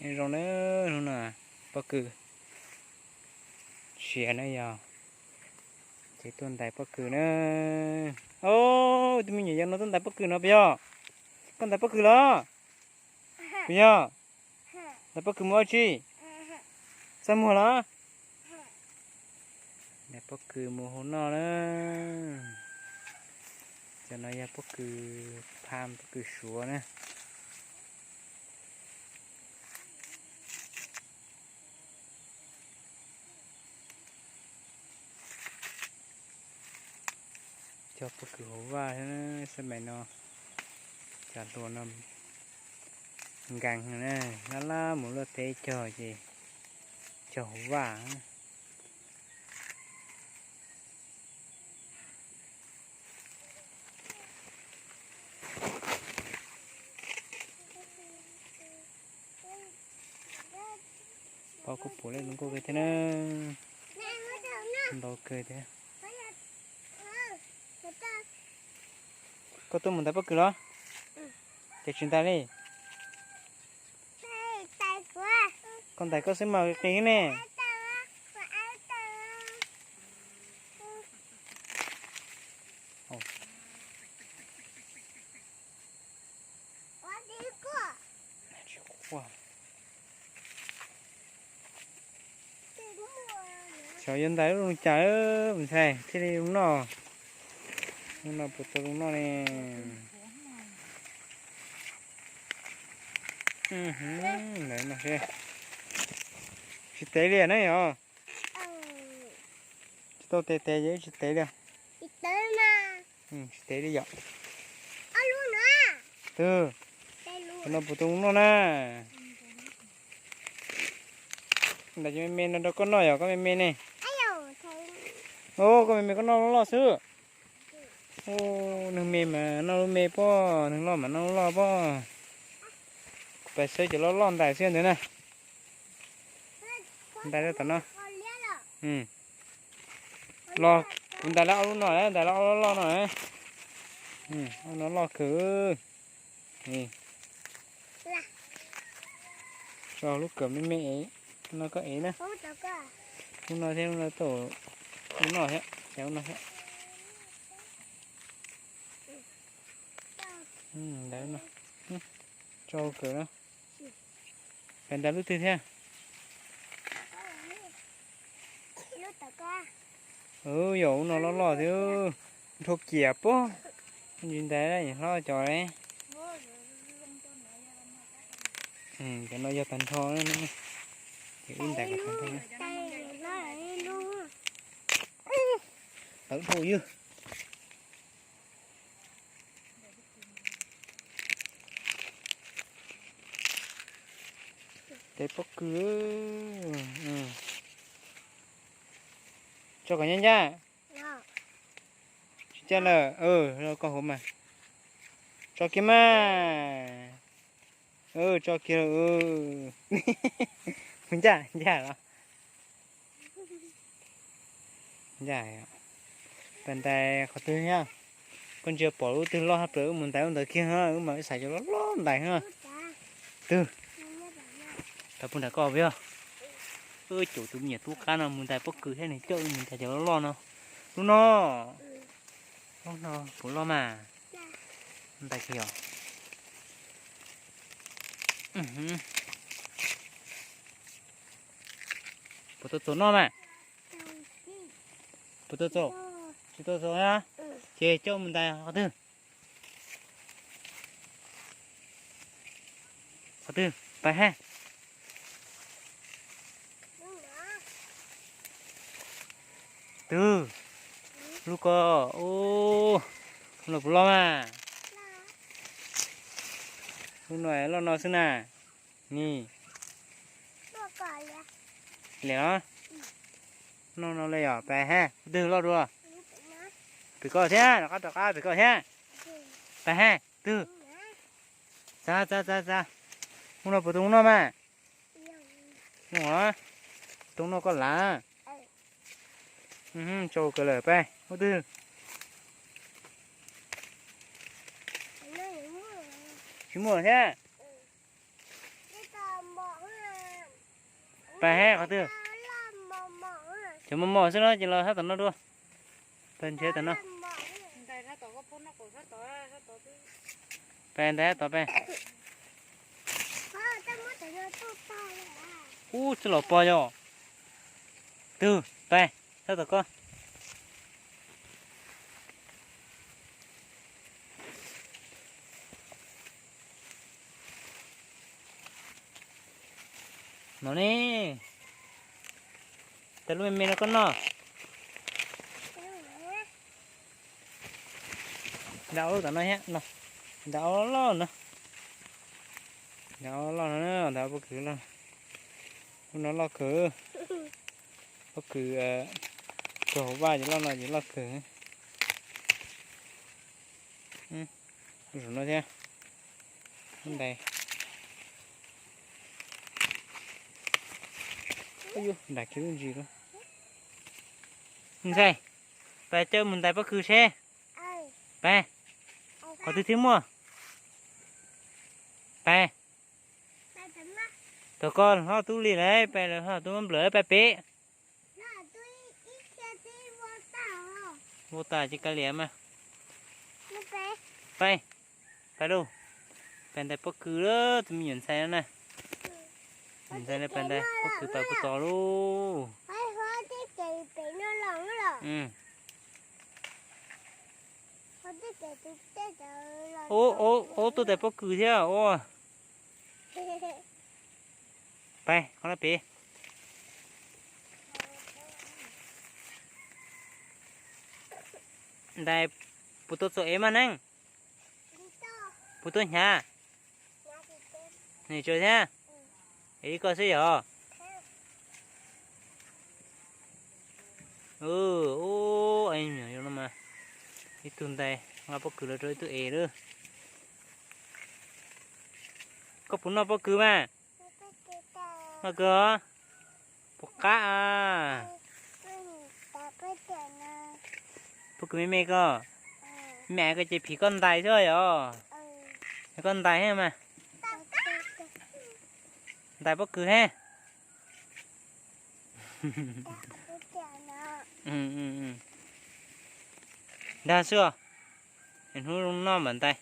Zoo na, hnub no pob kws siav na yog, ces tuaj ntais pob kws na. O, tus me nyuam yaus no tuaj ntais pob kws no puas yog? Koj ntais pob kws los? Puas yog? Ntais pob kws mus ua tsi? Xaj muag los? Ntais pob kws mus hauv noj na. Cov no yog pob kws pham, pob kws suav na. Cog pob kws hauv vaj, xab mais no, cov hluas no nkees na, lab lab mus luaj teb cog ces cog hauv vaj. Pob kuj puv lej zoo nkauj kawg thiab na, ntau kawg thiab. Koj tuaj mus ntais pob kws los? Ces tsis ntais li. Koj ntais koj xwb mas qis ne. Xyov yuav ntais lub zoo cas, ntxhais thiaj li zoo noj. Hnub no puas tau zoo noj ne? Tsis tev li na yog? Tsis tau tev tev ces tsis tev li. Tsis tev li yom. Twb, tus no puas tau zoo noj na? Ntais cov me me no rau koj noj yog koj me me ne. Koj me me koj noj loj loj xwb. Neeg me mas noj lub me pob, neeg loj mas noj lub loj pob. Kuv pais xawb cov loj loj ntais xwb ntawd na. Ntais rau tom no. Los, kuv ntais lawm ob lub no, ntais lawm ob lub loj no. Ob no loj kawg. Tso lub kawm me me es, no koj ev na. Lub no thiab lub no tau, lub no thiab, lub no thiab. Tso kawm na. Pais ntais lub twg thiab? Yog lub no loj loj thiab, nrhau kiam pob. Ntsis ntais hlob cov. Cov no yog tag nrho, ces wb ntais kom tag nrho. Tawv dhau ywg. Tev pob kws. Tso kom ncaj ncaj. Tsis ncaj lawm, koj hauv mas. Tso kiag mas. Tso kiag lawm. Ncaj ncaj los? Ncaj. Pais ntais qhov twg thiab? Koj ntsia pom lub twg loj hab plaws wb mus ntais lub ntawd kiag, wb mam xaiv cov loj loj ntais. Twg? Tau puag nram koj puas yog? Wb caum tus me nyuam tub qab no mus ntais pob kws thiab nws coj wb mus ntais cov loj loj no. Lub no, lub no puas loj mas? Ntais kiag os. Puas tau txaus noj mas? Puas tau txaus? Tsis tau txaus na. Ces coj mus ntais qhov twg? Qhov twg? Pais hab. Twg? Lub ko. Lub no puas loj mas? Lub no loj no xwb na. Ni. Liam los? Loj no li yom, pais hab. Twg loj dua? Pem koj thiab, rov qab rov qab pem koj thiab. Pais hab, twg? Txav txav txav txav. Lub no puas tau noj mas? Tau noj koj lav. Tsau kawg lawm, pais lub twg? Tsis muaj thiab. Pais hab qhov twg? Cov mos mos xwb no ces los sab tom no dua. Pais nrhiav tom no. Pais ntais sab tod pais. Ub, txawj los pog yog. Twg, pais sab tom ko. No ne, tas lub me me no koj noj. Ntais ob lub tom no thiab no. Ntais ob loj no. Ntais ob loj no, ntais pob kws loj. Lub no loj kawg. Pob kws tug hauv vaj ces loj no ces loj kawg. Lub no thiab. Lub ntais. Ntais kiag lub ntsis lawm. Ntxhais, pais caw mus ntais pob kws seb. Pais, qhov twg thiaj muaj. Pais, tom ko hlob tub li lawm, pais lawm hlob tub nplawm, pais pem. Vau tas ces kav liam mas. Pais, pais lauj. Pais ntais pob kws lawm tus me nyuam ntxhais no na. Ntxhais no pais ntais pob kws pais puag tod lauj. Ub, ub, tuaj ntais pob kws thiab ua. Pais qhov no pem. Ntais puas tau txog ev mas neej? Puas tau hnyav? Nim tsaws thiab. Ev ib ko xwb yog. Ub, ub, no mas ib tug ntais nqa pob kws los rau ib tug ev lawm. Koj puas noj pob kws mas? Noj kawg os. Puas qab a? Pob kws me me ko. Me me ko ces phim koj ntais xwb yog. Koj ntais thiab mas. Ntais pob kws thiab. Dag xwb os. Hnub zoo noj mam ntais.